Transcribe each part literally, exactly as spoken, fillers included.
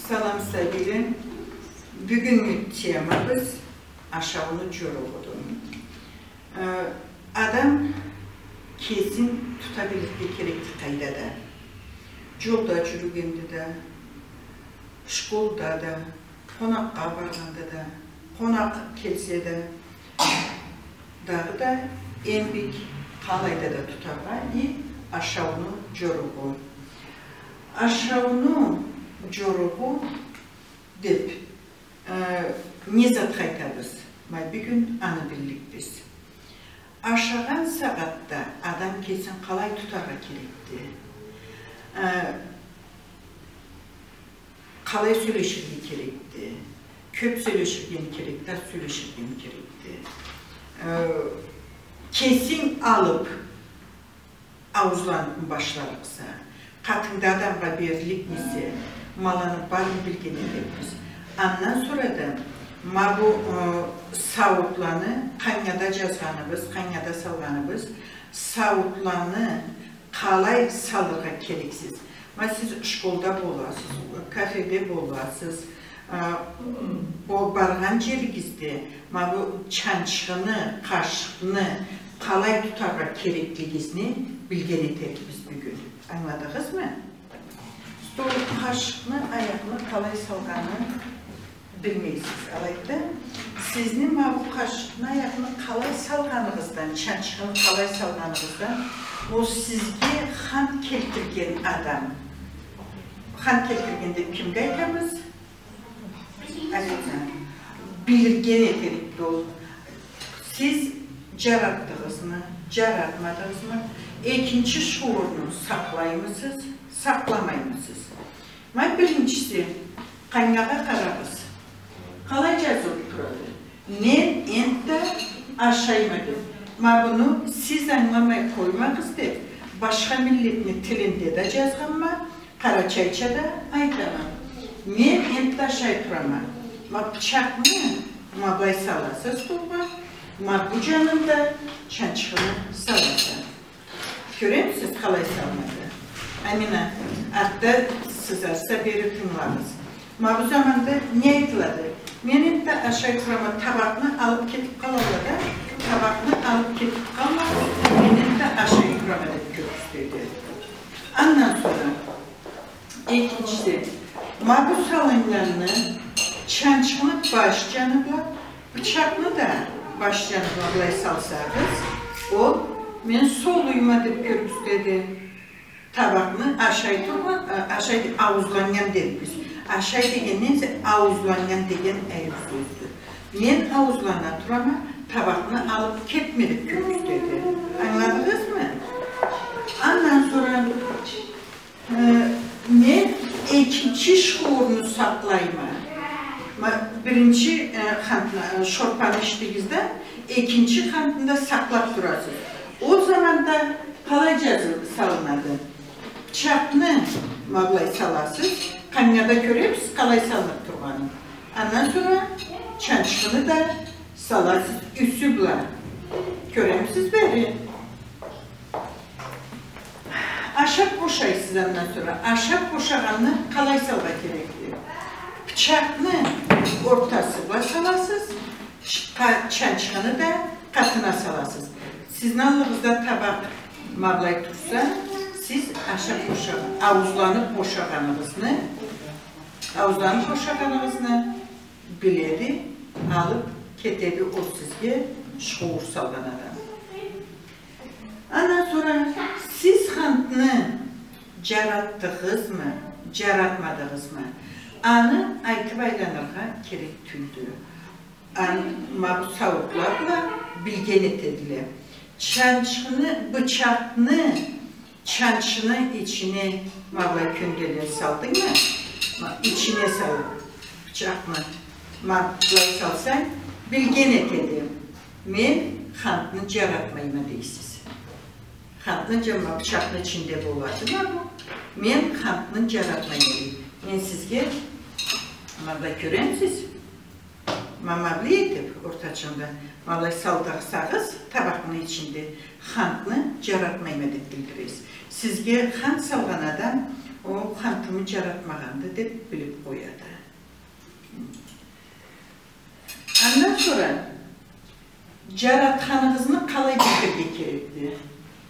Салам, сабийле. Бюгюннгю темабыз ашауну джоругъуду. Э, адам кесин тута билирге керекди къайда да. Джолда джюрюгенде да, школда да, къонакъгъа баргъанда да, къонакъ келсе да, дагъыда эм бек къалайда да тутаргъа и ашауну джоругъу. Ашауну джоругъу деб, э, не затха айтабыз? Ма бюгюн аны билликбиз. Ашагъан сагъатда адам кесин къалай тутаргъа керекди? Э, къалай сёлеширге керекди? Кёб сёлеширгеми керекди, аз сёлеширгеми керекди? Э, кесинг алыб, ауузланыбмы башларыкъса, къатынгда адамгъа берликмисе, ма аланы барын билген этерикбиз. Андан сора да ма бу, э, сауутланы къангада джазгъаныбыз, къангада салгъаныбыз, сауутланы къалай салыргъа керексиз? Ма сиз школда боласыз, кафеде боласыз, а, бо-, баргъан джеригизде ма бу чанчхыны, къашыкъны къалай тутаргъа кереклигизни билген этерикбиз бюгюн. Ангыладыгъызмы? Стол, къашыкъны, аякъны къалай салгъанын билмейсиз. Алайды да, сизни ма бу къашыкъны, аякъны къалай салгъаныгъыздан, чанчхыны къалай салгъаныгъыздан, ол сизге хант келтирген адам. Хант келтирген деб кимге айтабыз? Официант. Билирге этерикди ол. Сиз джаратдыгъызмы, джаратмадыгъызмы? Экинчи шуурну сакълаймысыз, сакъламаймысыз? Ма биринчиси, къангагъа къарагъыз. Къалай джазылыб турады? Мен энтда ашайма деб. Ма буну сиз ангыламай къоймагъыз деб, башха миллетни тилинде да джазгъанма, къарачайча да айтама. Мен энтда ашай турама. Ма бычакъны ма былай саласа столгъа, ма бу джанында чанчхыны саласа. Кёремисиз, къалай салынады? Амина, артда сызарса, бери тынгылагъыз. Ма бу заманда не айтылады? Мен энтда ашай турама, табакъны алыб кетиб къалалла да, табакъны алыб кетиб къалмагъыз, мен энтда ашай турама деб кёргюзтеди. Андан сора, экинчиси, ма бу салыннганны чанчхыны баш джаны бла, бычакъны да баш джаны бла былай салсагъыз, ол мен солуйма деб кёргюзтеди. Табакъны ашай тургъан, э, ашай, ауузланнган дерикбиз. Ашай дегенден эсе ауузланнган деген айры сёздю. Мен ауузлана турама, табакъны алыб кетме деб кёргюзтеди. Ангыладыгъызмы? Андан сора Э, мен экинчи шуурну сакълайма. Ма, биринчи, э, хантны, э, шорпаны ичдигиз да, экинчи хантны да сакълаб турасыз. Ол заманда къалай джазы-, салынады? Бычакъны ма былай саласыз, къангада кёребиз, къалай салыныб тургъанын. Андан сора чанчхыны да саласыз юсю бла. Кёремисиз бери? Ашаб бошайсыз, андан сора ашаб бошагъанны къалай салыргъа керекди? Бычакъны ортасы бла саласыз, чыкъгъа-, чанчхыны да къатына саласыз. Сизни аллыгъызда табакъ ма былай турса, сиз ашаб бошагъан, ауузланыб бошагъаныгъызны, ауузланыб бошагъаныгъызны биледи, алыб кетеди ол сизге шуур салгъан адам. Андан сора сиз хантны джаратдыгъызмы, джаратмадыгъызмы, аны айтыб айланыргъа керек тюлдю. Ан-, ма бу сауутла бла билген этедиле. Чанчхыны, бычакъны чанчхыны ичине ма былай кёнделен салдынгмы? Ма, ичине салыб, бычакъны ма былай салсанг, билген этеди. Мен хантны джаратмайма дейсиз. Хантны джа-, ма, бычакъны ичинде болады ма бу. Мен хантны джаратмайма дей. Мен сизге, ма былай кёремисиз? Ма, ма былай этиб, ортачында, ма былай салдырсагъыз, табакъны ичинде хантны джаратмайма деб билдиресиз. Сизге хант салгъан адам Ол хантымы джаратмагъанды деб билиб къояды. Андан сора джаратханыгъызны къалай билдирирге керекди?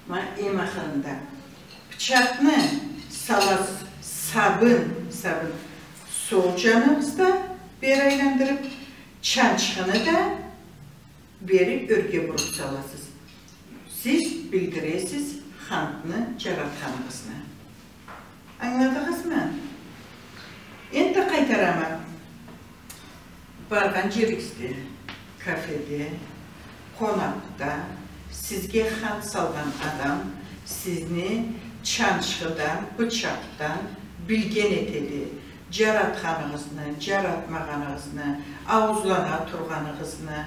Ма, эм ахырында. Пычакъны саласыз сабын, сабын сол джаныгъызда бери айландырыб, чанчхыны да бери ёрге буруб саласыз. Сиз билдиресиз хантны джаратханыгъызны. Ангыладыгъызмы? Энтда къайтарама. Баргъан джеригизде, кафеде, къонакъда, сизге хант салгъан адам сизни чанчхыдан, бычакъдан билген этеди. Джаратханыгъызны, джаратмагъаныгъызны, ауузлана тургъаныгъызны,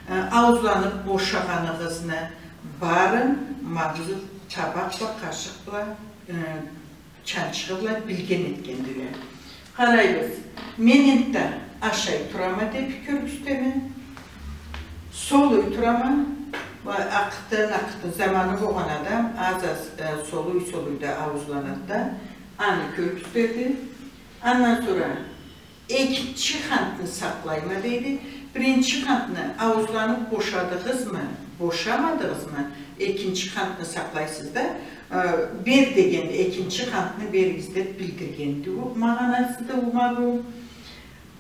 э, ауузланыб бошагъаныгъызны, барын ма бу табакъ бла, къашыкъ бла, э, чанчхы бла билген этгендиле. Къарайбыз, мен энтда ашай турама деб кёргюзтеме, солуй турама, ва акъыртын-акъыртын заманы болгъан адам аз-аз, э, солуй-солуй да ауузланады да, аны кёргюзтеди. Андан сора экинчи хантны сакълайма дейди. Биринчи хантны ауузланыб бошадыгъызмы, бошамадыгъызмы, экинчи хантны сакълайсыз да, э, бер дегенде, экинчи хантны беригиз деб билдиргенди бу, магъанасыды ма бу.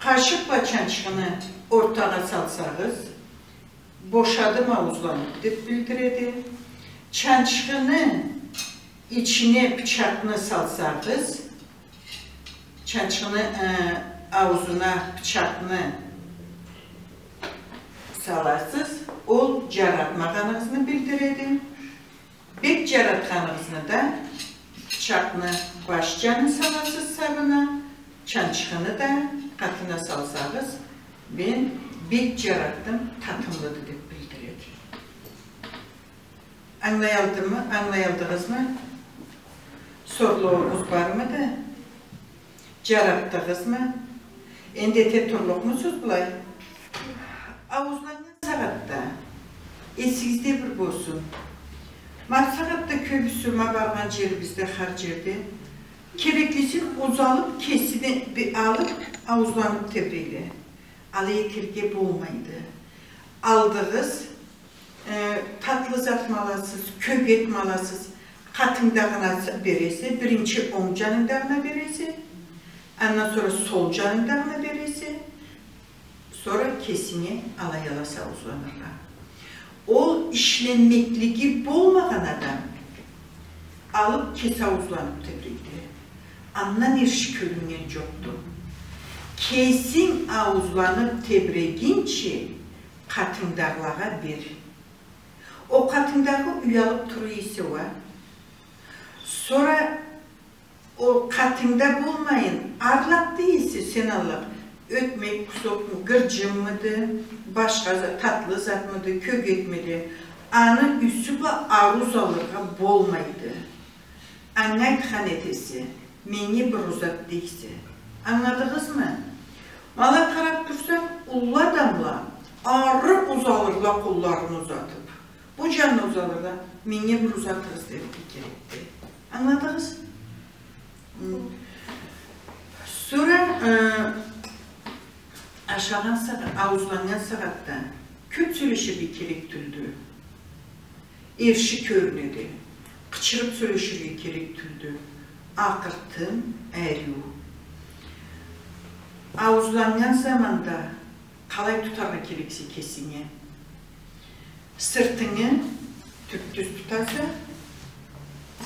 Къашыкъ бла чанчхыны ортагъа салсагъыз, бошадым ауузланыб деб билдиреди. Чанчхыны ичине пычакъны салсагъыз, чанчхыны, э, ауузуна пычакъны саласыз, ол джаратмагъаныгъызны билдиреди. Бек джаратханыгъызны да пычакъны баш джанын саласыз сабына, чанчхыны да къатына салсагъыз, мен бек джаратдым, татымлыды деб билдиреди. Ангылаялдымы, ангылаялдыгъызмы? Сорлугъугъуз бармыды? Джаратдыгъызмы? Энди эте турлукъмусуз былай? Ауузланнган сагъатда, эсигизде бир болсун. Ма бусагъатда кёбюсю, ма баргъан джерибизде, хар джерде кереклисин узалыб, кесине бир алыб, ауузланыб тебрейле. Алай этерге болмайды. Алдыгъыз, э, татлы затмы аласыз, кёгетми аласыз, къатынгдагъына бересе, биринчи онг джанынгдагъына бересе, андан сора сол джанынгдагъына бересе, сора кесинге алай аласа ауузланыргъа. Ол ишленмеклиги болмагъан адам алыб кеси ауузланыб тебрейди. Андан эрши кёрюннген джокъду. Кесинг ауузланыб тебрегинчи къатынгдагъылагъа бер. Ол къатынгдагъы уялыб тура эсе уа. Сора ол къатынгда болмайын, арлакъда эсе сен аллыкъ ёкмек, кусокму, гырджынмыды, башха за-, татлы затмыды, кёгетмиди, аны юсю бла ауузланыргъа болмайды. Анга айтхан этесе, меннге бир узат дейсе. Ангыладыгъызмы? Ма алай къараб турсанг, уллу адамла ары узалырла къолларын узатыб. Бу джанына узалырла, меннге бир узатыгъыз дерге керекди. Ангыладыгъыз? М. Сора, э, ашагъан сагъа-, ауузланнган сагъатда кёб сёлеширге керек тюлдю. Эрши кёрюнеди. Къычырыб сёлеширге керек тюлдю. Акъыртын, ариу. Ауузланнган заманда къалай тутаргъа керексе кесинги? Сыртынгы тюп-тюз тутаса,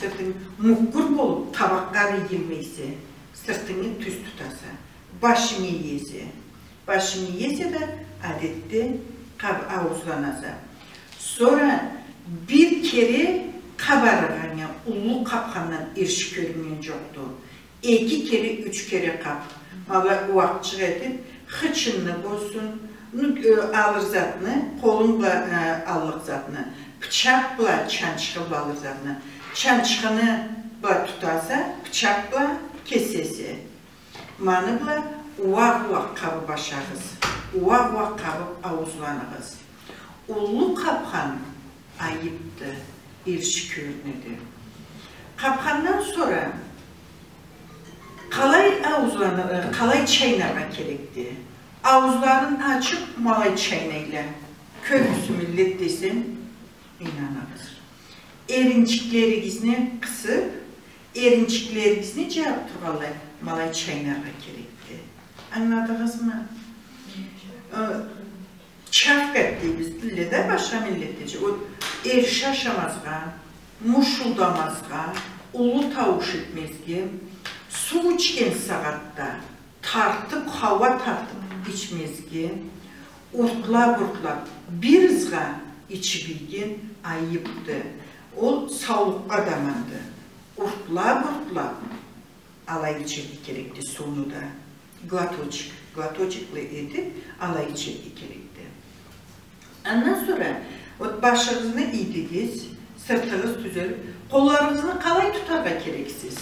сыртынг муккур болуб, табакъгъа да ийилмейсе, сыртынгы тюз тутаса, башынгы иесе, башынгы иесе да, адетде, къаб-, ауузланаса. Сора бир кере къабарыргъа, уллу къабхандан эрши кёрюннген джокъду. Эки кере, юч кере къаб. Ма былай ууакъчыкъ этиб, хычынны болсун, ну, э, алыр затны, къолунг бла, э, аллыкъ затны, пычакъ бла, чанчхы бла алыр затны, чанчхыны бла тутаса, пычакъ бла кесесе. Ма аны бла ууакъ-ууакъ къабыб ашагъыз, ууакъ-ууакъ къабыб ауузланыгъыз. Уллу къабхан айыбды, эрши кёрюнеди. Къабхандан сора Къалай ауузланы-, э, къалай чайнаргъа керекди? Ауузларын ачыб, ма алай чайнайла. Кёбюсю миллет десем, ийнаныгъыз. Эринчиклеригизни къысыб, эринчиклеригизни джабыб тургъанлай, ма алай чайнаргъа керекди. Ангыладыгъызмы? Э, Чавкать дейбиз бизде да, башха миллетлеча. Ол эрши ашамазгъа, мушулдамазгъа, уллу таууш этмезге, суу ичген сагъатда тартыб, хауа тартыб ичмезге, уртлаб-уртлаб, бир ызгъа ичиб ийген айыбды. Ол саулукъгъа да аманды. Уртлаб-уртлаб алай ичерге керекди сууну да. Глоточек, глоточекле этиб, алай ичерге керекди. Андан сора, вот, башыгъызны ийдигиз, сыртыгъыз тюзелиб, къолларыгъызны къалай тутаргъа керексиз?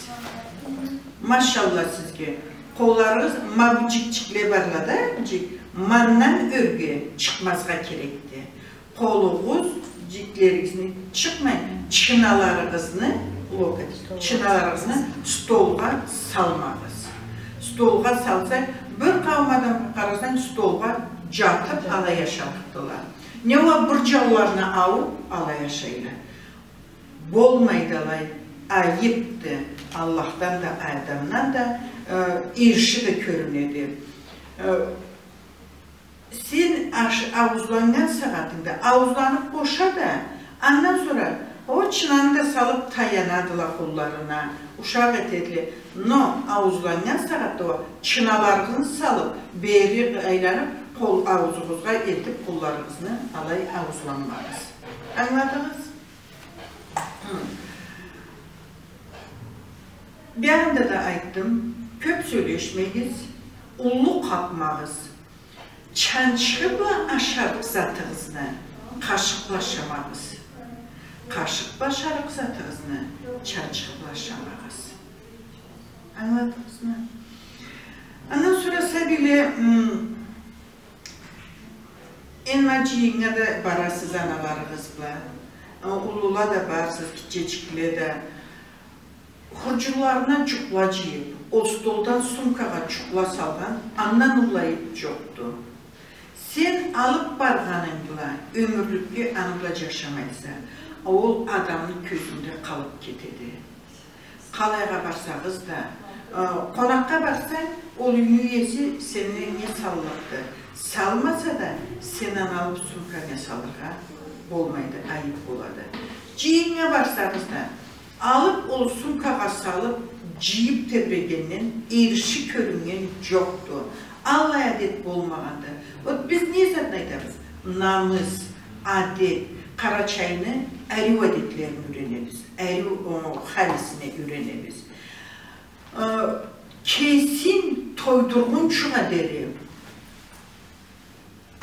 Машалла сизге. Къолларыгъыз ма бу джикчикле барла да, джик, ма андан ёрге чыкъмазгъа керекди. Къолугъуз, джиклеригизни чыкъмай, чыналарыгъызны, локоть, чыналарыгъызны столгъа салмагъыз. Столгъа салса, бир къауум адамгъа къарасанг, столгъа джатыб алай ашарыкъдыла. Не уа бир джауларына аууб алай ашайла. Болмайды алай, айыбды. Аллахдан да, адамдан да, э, эрши да кёрюнеди. Э, Сен аш-, ауузланнган сагъатынгда ауузланыб боша да, андан сора ол чынаны да салыб таянадыла къолларына, ушакъ этедиле. Но ауузланнган сагъатда ол чыналарыгъызны салыб, бери айланыб, къол ауузугъузгъа элтиб къолларыгъызны алай ауузланмагъыз. Ангыладыгъыз? Хы. Биягъында да айтдым, кёб сёлешмегиз, уллу къабмагъыз. Чанчхы бла ашарыкъ затыгъызны къашыкъ бла ашамагъыз. Къашыкъ бла ашарыкъ затыгъызны чанчхы бла ашамагъыз. Ангыладыгъызмы? Андан сора сабийле, м, энди джыйыннга да барасыз аналарыгъыз бла. Уллула да барсыз, гитчечикле да. Хурджунларына джукъла джыйыб, ол столдан сумкагъа джукъла салгъан, андан уллу айыб джокъду. Сен алыб баргъанынг бла ёмюрлюкге аны бла джашамайса, ол адамны кёзюнде къалыб кетеди. Къалайгъа барсагъыз да, э, къонакъгъа барсанг, ол юйню иеси сеннге не саллыкъды? Салмаса да, сен аны алыб сумканга салыргъа болмайды, айыб болады. Джыйыннга барсагъыз да, алыб, ол сумкагъа салыб, джыйыб тебрегенден эрши кёрюннген джокъду. Аллай адет болмагъанды. Вот биз не затны айтабыз? Намыс, адет, Къарачайны ариу адетлерин юренебиз, ариу, о, халисине юренебиз. Э, кесин тойдургъунчугъа дери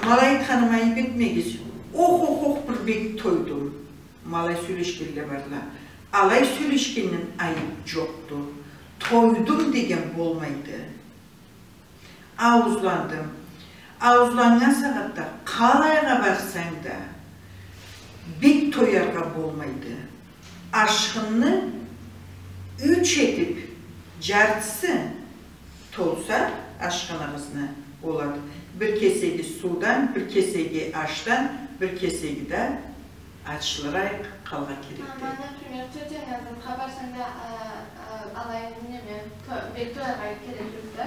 Ма алай айтханыма айыб этмегиз. Ох, ох, ох, бир бек тойдум. Ма алай сёлешгенле барла. Алай сёлешгенден айыб джокъду. Тойдум деген болмайды. Ауузландым. Ауузланнган сагъатда къалайгъа барсанг да, бек тояргъа болмайды. Ашхынны юч этиб, джартысы толса ашхыныгъызны, болады. Бир кесеги суудан, бир кесеги ашдан, бир кесеги да ачлыракъ къалыргъа керекди. Ма, например, тётенг затха барсанг да, а, а, алай, неме, то-, бек тояргъа керек джокъ да.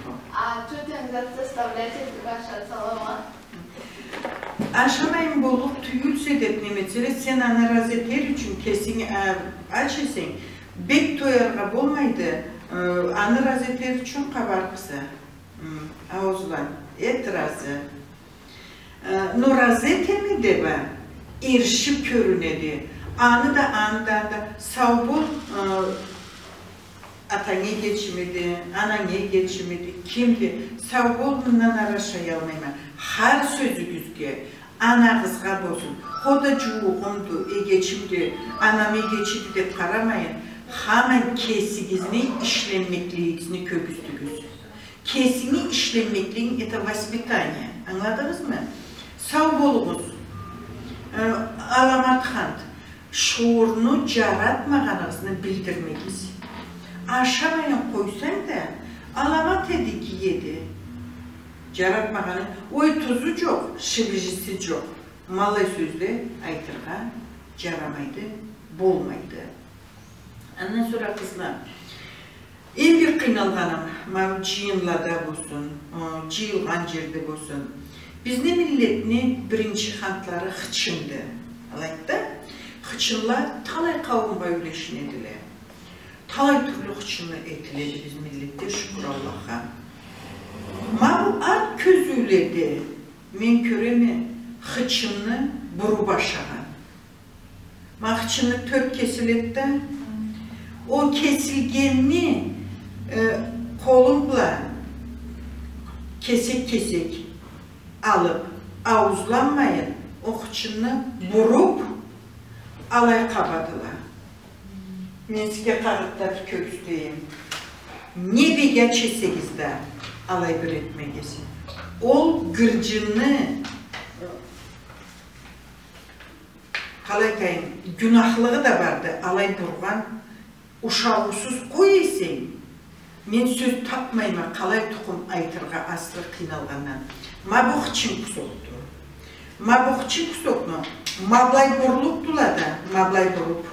Хо. А тётенг зат заставлять этиб ашатса, алай ма? Ашамайын боллукъ тюйюлсе деб неме этселе, сен аны ыразы этер ючюн кесинг, а, ач эсенг, бек тояргъа болмайды, э, аны ыразы этер ючюн къабарыкъса, м, ауузлан, эт ыразы. Э, но ыразы этеме деб а, эршиб кёрюнеди. Аны да, аны да, аны да, сау бол, э, Атанг эгечимиди, ананг эгечимиди, кимди? Сау бол, мындан ары ашаялмайма. Хар сёзюгюзге, анагъызгъа болсун, хо да джууугъумду, эгечимди, анам эгечиди деб къарамайын, хаман кесигизни ишленмеклигигизни кёргюзтюгюз. Кесинги ишленмеклигинг, это воспитание. Ангыладыгъызмы? Сау болугъуз. Э, аламат хант. Шуурну джаратмагъаныгъызны билдирмегиз. Ашамайын къойсанг да, аламат эди, гий эди. Джаратмагъаны, ой, тузу джокъ, шибижиси джокъ. Ма аллай сёзле айтыргъа джарамайды, болмайды. Андан сора, къызла, эм бир къыйналгъаным, ма бу джыйынлада болсун, ы, джыйылгъан джерде болсун. Бизни миллетни биринчи хантлары хычынды. Алайды да, хычынла талай къауумгъа юлешинедиле. Талай тюрлю хычынны этиледи биз миллетде, шукур Аллахха. Ма бу арт кёзюуледе мен кёреме хычынны буруб ашагъан. Ма хычынны тёрт кесиледи да, ол кесилгенни, э, къолунг бла кесек-кесек алыб, ауузланмайын, ол хычынны буруб, алай къабадыла. Мен сизге къагъытда бир кёргюзтейим. Не бек ач эсегиз да, алай бир этмегиз. Ол гырджынны, къалай айтайым, гюнахлыгъы да барды, алай бургъан. Ушагъыусуз къой эсенг, мен сёз тапмайма, къалай тукъум айтыргъа, асыры къыйналгъандан. Ма бу хычын кусокду. Ма бу хычын кусокну ма былай бурлукъдула да, ма былай буруб,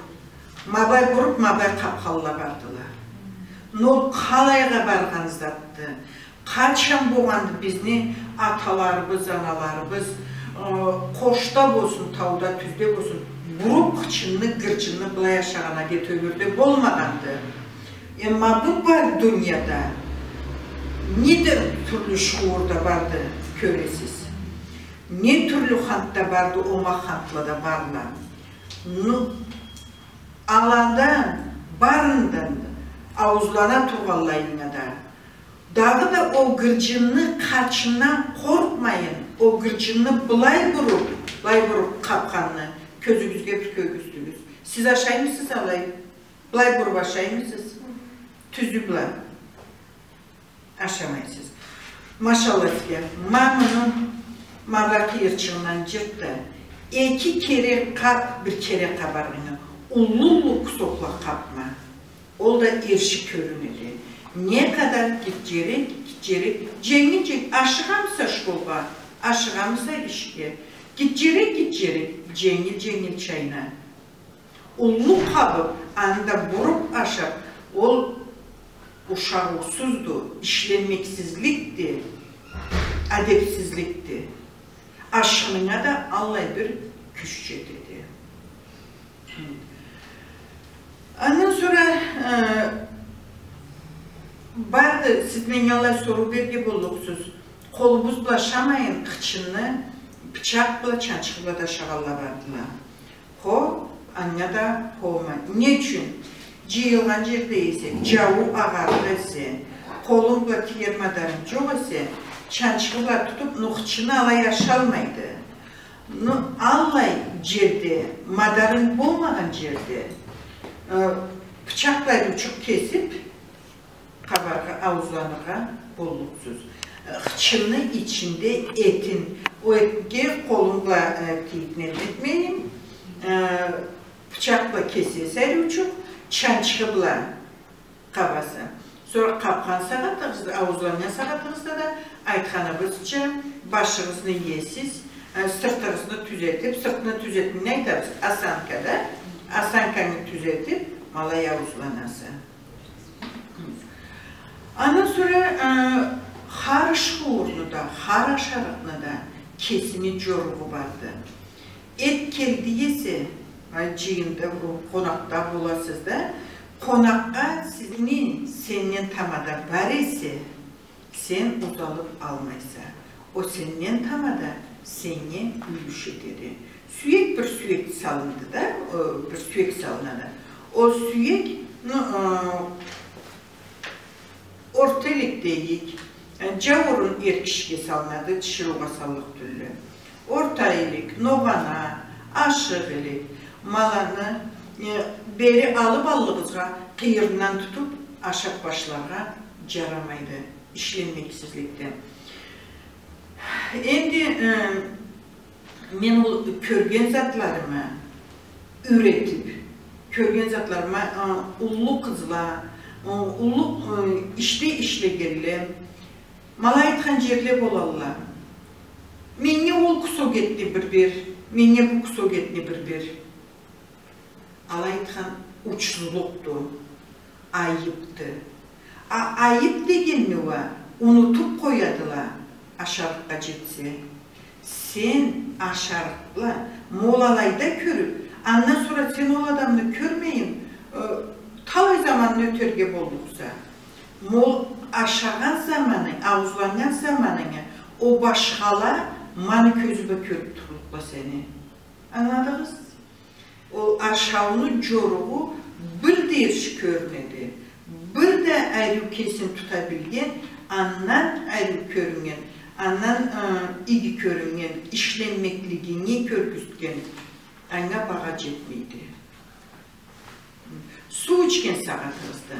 ма былай буруб, ма былай къабханла бардыла. Но къалайгъа баргъан затды. Къачан болгъанды бизни аталарыбыз, аналарыбыз, э, къошда болсун, тауда, тюзде болсун, буруб хычынны, гырджынны былай ашагъан адет ёмюрде болмагъанды. Эмма бу бар дунияда не да тюрлю шуурда барды, кёресиз. Не тюрлю хантда барды, омакъ хантлада барла. Ну, алада барындан да ауузлана тургъанлайына да, дагъыда ол гырджынны къачындан къоркъмайын, ол гырджынны былай буруб, былай буруб къабханны кёзюгюзге бир кёргюзтюгюз. Сиз ашаймысыз алай? Былай буруб ашаймысыз? Тюзю бла. Ашамайсыз. Машалла сизге. Ма муну, ма былай къыйырчыгъындан джырт да, эки кере къаб, бир кере къабаргъынгы. Уллу-уллу кусокла къабма. Ол да эрши кёрюнеди. Не къадар гитчерек, гитчерек, дженгил-дженгил, ашыгъамыса школгъа, ашыгъамыса ишге, гитчерек, гитчерек, дженгил-дженгил чайна. Уллу къабыб, анда буруб ашаб, ол ушагъыусузду, ишленмексизликди, адебсизликди. Ашхынынга да аллай бир кюч джетеди. Андан сора, э, барды, сиз меннге аллай соруу берирге боллукъсуз. Къолубуз бла ашамайын, хычынны пычакъ бла, чанчхы бла да ашагъанла бардыла. Хо, анга да хома. Не ючюн? Джыйылгъан джерде эсе, джауу агъарыкъ эсе, къолунг бла тиер мадарынг джокъ эсе, чанчхы бла тутуб, ну, хычынны алай ашалмайды. Ну, аллай джерде, мадарынг болмагъан джерде, э, пычакъ бла учукъ кесиб, къабаргъа, ауузланыргъа боллукъсуз. Хычынны ичинде этин, ол этге къолунг бла, э, тийиб, не этмейин, э, пычакъ бла кесесе ариучукъ, чанчхы бла къабаса. Сора къабхан сагъатыгъызда, ауузланнган сагъатыгъызда да, айтханыбызча, башыгъызны иесиз, э, сыртыгъызны тюзетиб, сыртны тюзетиб, не айтабыз? Осанка да, осанкангы тюзетиб, ма алай ауузланаса. Андан сора, э, хар иш-шуурну да, хар ашарыкъны да кесини джоругъу барды. Эт келди эсе, ай, джыйында, бу, къонакъда боласыз да, къонакъгъа сизни сенден тамада бар эсе, сен узалыб алмайса, ол сенден тамада сеннге юлюш этеди. Сюек, бир сюек салынды да, э, бир сюек салынады. Ол сюек, ну, э, орта илик дейик, э, джауурун эр кишиге салынады, тиширыугъа саллыкъ тюлдю. Орта илик, ногъана, ашыкъ илик, ма аланы, э, бери алыб аллыгъызгъа, къыйырындан тутуб, ашаб башларгъа джарамайды. Ишленмексизликди. Энди, э, мен ол кёрген затларыма юретиб, кёрген затларыма, э, уллу къызла, Э, уллу, э, ишде ишлегенле, ма алай айтхан джерле болалла. Меннге ол кусок этни бир бер, меннге бу кусок этни бир бер. Алай айтхан учсузлукъду, айыбды. А айыб дегенни уа унутуб къоядыла, ашарыкъгъа джетсе. Сен ашарыкъла, ма ол алайда кёрюб, андан сора сен ол адамны кёрмейин, э, талай заманны ётерге боллукъса. Ма ол ашагъан заманынг, ауузланнган заманынг, ол башхала ма аны кёзю бла кёрюб турлукъла сени. Ангыладыгъыз? Ол ашауну джоругъу бир да эрши кёрюнеди. Бир да ариу кесин тута билген, андан ариу кёрюннген, андан, ы, иги кёрюннген, ишленмеклигинги кёргюзтген, анга багъа джетмейди. Суу ичген сагъатыгъызда.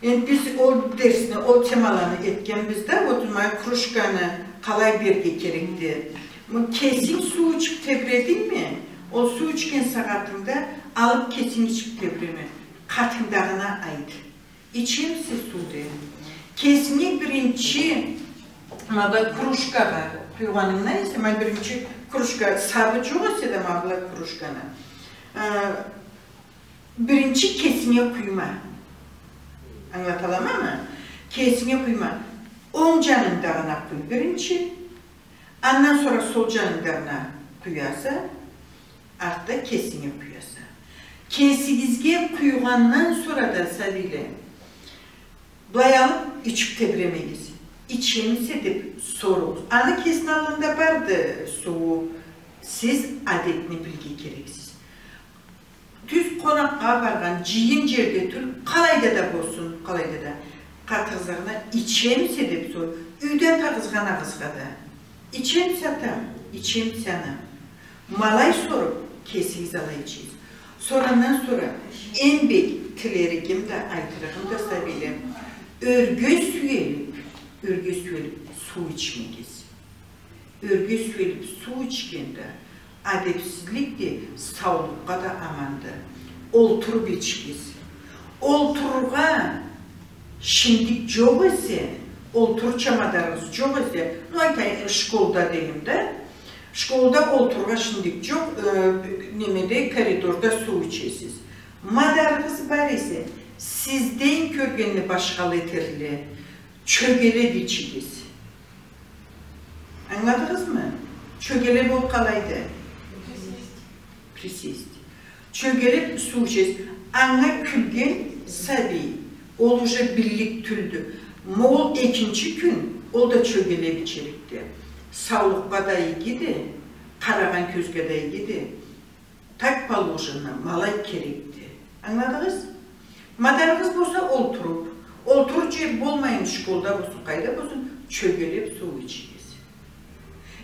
Энди биз ол дерсни, ол темаланы этгенбиз да, вот, ма, кружканы къалай берирге керекди. Ма, кесинг суу ичиб тебредингми, ол суу ичген сагъатынгда алыб кесинг ичиб тебреме. Къатынгдагъына айт. Ичемисе суу, де. Кесинге биринчи, ма, былай кружкагъа къуйгъанынгдан эсе, ма, биринчи кружка сабы джокъ эсе да, ма, былай кружканы. Э, Биринчи кесинге къуйма. Ангылаталамамы? Кесинге къуйма. Онг джанынгдагъына къуй биринчи. Андан сора сол джанынгдагъына къуяса, артда кесинге къуяса. Кесигизге къуйгъандан сора да, сабийле, былай алыб ичиб тебремегиз. Ичемисе деб соругъуз. Аны кесини аллында барды сууу. Сиз адетни билирге керексиз. Тюз къонакъгъа баргъан, джыйын джерде тюл, къалайда да болсун, къалайда да. Къатыгъызгъа ичемисе деб сор, юйде атагъызгъа, анагъызгъа да. Ичемисе, атам, ичемисе, анам. Ма алай соруб, кесигиз алай ичигиз. Сора андан сора эм бек тилеригим да, айтырыгъым да, сабийле, ёрге сюелиб, ёрге сюелиб суу ичмегиз. Ёрге сюелиб суу ичген да адебсизликди, саулукъгъа да аманды. Олтуруб ичигиз. Олтурургъа шиндик джокъ эсе, олтурурча мадарыгъыз джокъ эсе, ну, айтайым, школда дейим да, школда олтурургъа шиндик джокъ, э, немеде, коридорда суу ичесиз. Мадарыгъыз бар эсе, сизден кёргенни башхала этерле, чёгелеб ичигиз. Ангыладыгъызмы? Чёгелеб ол къалайды? Присесть. Чёгелеб суу ичесиз. Анга кюлген сабий, ол уже биллик тюлдю. Ма ол экинчи кюн ол да чёгелеб ичерикди. Саулукъгъа да игиди, къарагъан кёзге да игиди. Так положено, ма алай керекди. Ангыладыгъыз? Мадарыгъыз болса, олтуруб, олтурурча джер болмайын, школда болсун, къайда болсун, чёгелеб суу ичигиз.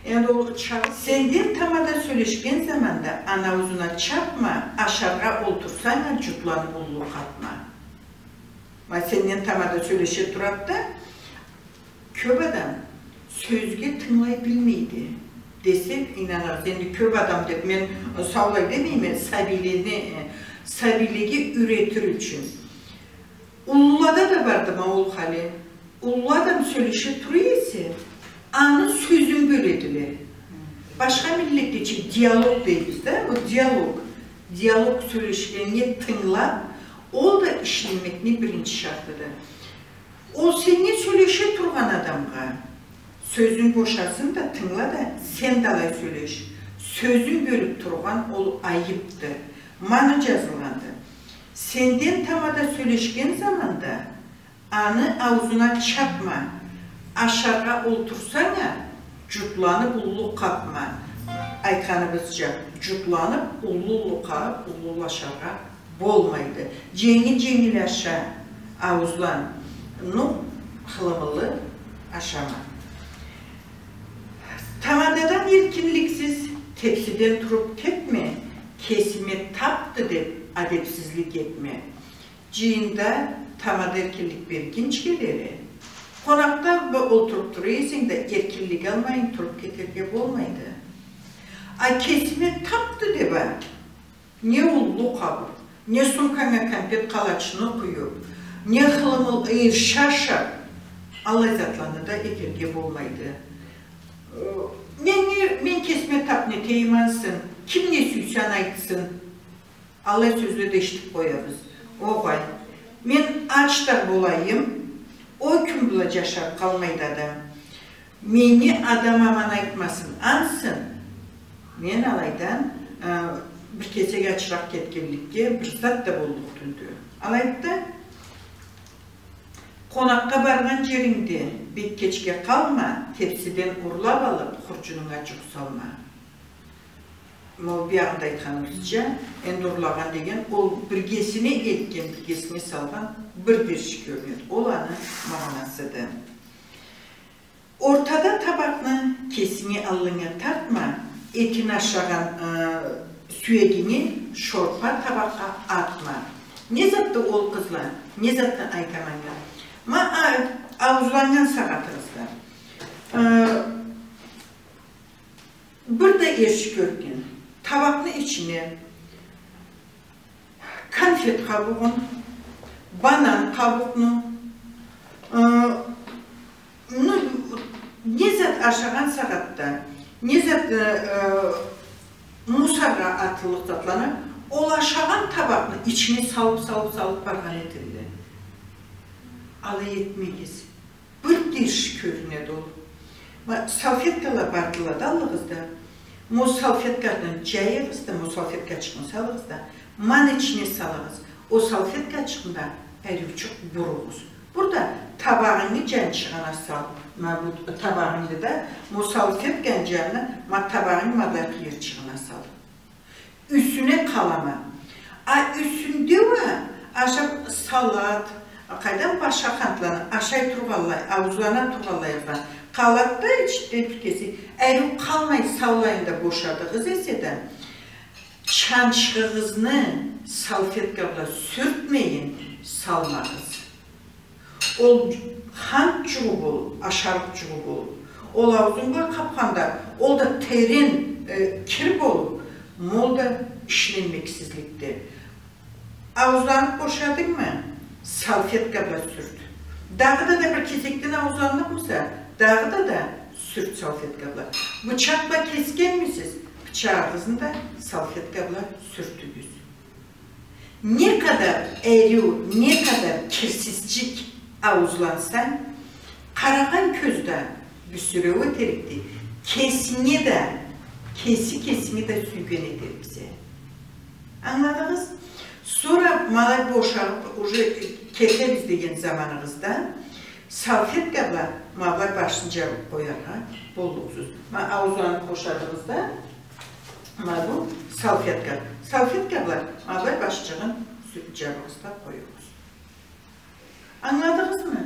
Энди ол чагъы... Сенден тамада сёлешген заманда аны аузуна чабма, ашаргъа олтурсанг а, джутланыб уллу къабма. Ма сенден тамада сёлеше турады да, кёб адам сёзге тынгылай билмейди десем, ийнанырсыз. Энди кёб адам деб мен, э, саулай демейме, сабийлени, э, сабийлеге юретир ючюн. Уллулада да барды ма ол хали. Уллу адам сёлеше тура эсе, аны сёзюн бёледиле. Башха миллетлеча диалог дейбиз да, бу диалог. Диалог сёлешгеннге тынгылаб, ол да ишленмекни биринчи шартыды. Ол сеннге сёлеше тургъан адамгъа сёзюн бошасын да, тынгыла да, сен да алай сёлеш. Сёзюн бёлюб тургъан ол айыбды. Ма аны джазылгъанды. Сенден тамада сёлешген заманда аны аузуна чабма. Ашаргъа олтурсанг а, джутланыб уллу къабма. Айтханыбызча, джутланыб уллу-уллу къабыб, уллу-уллу ашаргъа болмайды. Дженгил-дженгил аша, ауузлан, ну, хылымылы ашама. Тамададан эркинликсиз тепсиден туруб кетме, кесиме табды деб адебсизлик этме. Джыйында тамада эркинлик бергинчиге дери, къонакъда бла олтуруб тура эсенг да, эркинлик алмайын туруб кетерге болмайды. А кесиме табды деб а, не уллу къабыб, не сумканга кампет къалачны къуюб, Не къылымыл ыйырша ашап, аллай затланы да этерге болмайды. Э, мен не, мен кесиме тап нетейим ансы, ким не сюйсе аны айтсын. Аллай сёзле да эшитип къоябыз. Огъай, мен ач да болайым, ол кюн бла джашап къалмайды адам. Мени адам аман айтмасын, ансы. Мен алайдан, э, бир кесек ачыракъ кетгенликге бир зат да боллукъ тюлдю. Алайды да, къонакъгъа баргъан джерингде бек кечге къалма, тепсиден урлап алып, хурджунунга джукъ салма. Ма ол биягъында айтханыбызча, энди урлагъан деген, ол биргесине элтген, биргесине салгъан бир дериш кёрюнеди. Ол аны магъанасыды. Ортада табакъны кесинги аллынга тартма, этин ашагъан, э, сюегинги шорпа табакъгъа атма. Не затды ол, къызла? Не затды айтама анга? Ма, а, ауузланнган сагъатыгъызда. Э, Бир да эрши кёрген табакъны ичине конфет къабугъун, банан къабукъну, э, ну, не зат ашагъан сагъатда, не зат, э, э, мусоргъа атыллыкъ затланы, ол ашагъан табакъны ичине салып, салып, салып баргъан этедиле. Алай этмегиз. Бир дериш кёрюнеди ол. Ма, салфеткала бардыла да аллыгъызда. Ма ол салфетканы джайыгъыз да, ма ол салфеткачыкъны салыгъыз да, ма аны ичине салыгъыз. Ол салфеткачыкъны да ариучукъ буругъуз. Бир да табагъынгы джанчыгъына сал. Ма бу табагъынгы да, ма ол салфетканы джанына, ма табагъынгы ма былай къыйырчыгъына сал. Юсюне къалама. А юсюнде уа ашап салат, а къайдан башха хантланы ашай тургъанлай, ауузлана тургъанлайгъа къалады да, ичинде бир кесек, ариу къалмай, саулайын да бошадыгъыз эсе да, чанчхыгъызны салфетка бла сюртмейин салмагъыз. Ол хант джугъу болуп, ашарыкъ джугъу болуп, ол ауузунга къапханда, ол да терен, э, кир болуп, ма ол да ишленмексизликди. Ауузланып бошадынгмы? Салфетка бла сюрт. Дагъыда да бир кесекден ауузланныкъмыса, дагъыда да сюрт салфетка бла. Бычакъ бла кесгенмисиз? Бычагъыгъызны да салфетка бла сюртюгюз. Не къадар ариу, не къадар кирсизчик ауузлансанг, къарагъан кёз да бюсюреу этерикди, кесинге да, кеси кесинге да сюйген этериксе. Ангыладыгъыз? Сора ма алай бошагъып, уже кетебиз деген заманыгъызда, салфетка бла ма былай башын джабып къояргъа боллукъсуз. Ма ауузланып бошадыгъыз да, ма бу салфетка. Салфетка бла ма былай башчыгъын сю-, джабыгъыз да къоюгъуз. Ангыладыгъызмы?